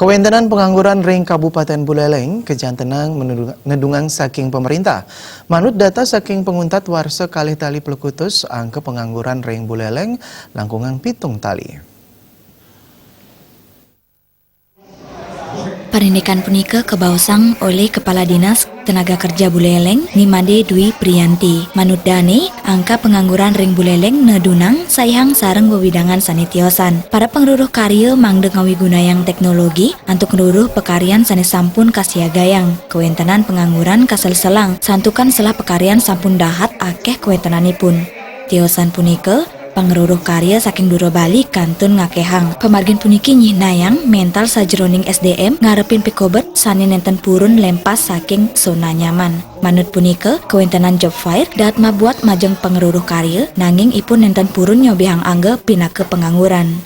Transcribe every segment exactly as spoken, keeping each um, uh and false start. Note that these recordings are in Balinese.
Kawéntenan pangangguran ring Kabupatén Buléléng kajantenang menedung-, nedungang saking pemerintah. Manut data saking panguntat warsa kalih tali plekutus, angka pangangguran ring Buléléng langkungang pitung tali. Parindikan punika kabaosang olih Kepala Dinas Tenaga Kerja Buléléng, Ni Madé Dwi Priyanti. Manut dané, angka pangangguran ring Buléléng nedunang saihang sareng wewidangan sané tiosan. Para pangruruh karya mangda ngawigunayang teknologi antuk ngruruh pakaryan sané sampun kasiagayang. Kawéntenan pangangguran kaselselang, santukan selah pakaryan sampun dahat akéh kawéntenanipun. Tiosan punika, pangruruh karya saking dura Bali kantun ngakéhang. Pamargin puniki nyihnayang méntal sajeroning S D M ngarepin pikobet sané nénten purun lempas saking zona nyaman. Manut punika, kawéntenan job fair dahat mabuat majeng pangruruh karya, nanging ipun nénten purun nyobihang angga pinaka pangangguran.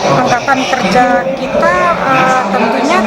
Angkatan kerja kita, eh, tentunya,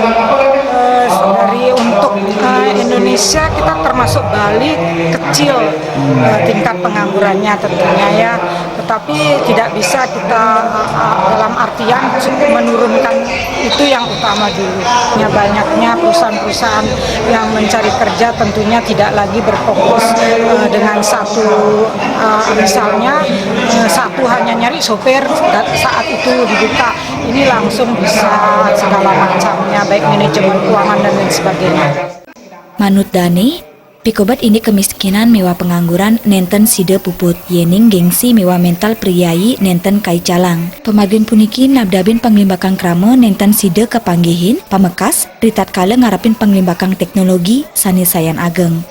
eh, dari untuk, eh, Indonesia, kita termasuk Bali kecil, eh, tingkat penganggurannya tentunya ya. Tetapi tidak bisa kita, eh, dalam artian menurunkan itu yang utama dulu. Ya, banyaknya perusahaan-perusahaan yang mencari kerja tentunya tidak lagi berfokus, eh, dengan satu, eh, misalnya, eh, satu hanya nyari sopir dan saat itu dibuka, ini langsung bisa segala macamnya, baik manajemen keuangan dan lain sebagainya. Manut dané, pikobet indik kemiskinan miwah pangangguran nénten sida puput, yéning géngsi miwah méntal priayi nénten kaicalang. Pamargin puniki nabdabin panglimbakang krama nénten sida kapanggihin, pamekas, ritatkala ngarepin panglimbakang teknologi sané sayan ageng.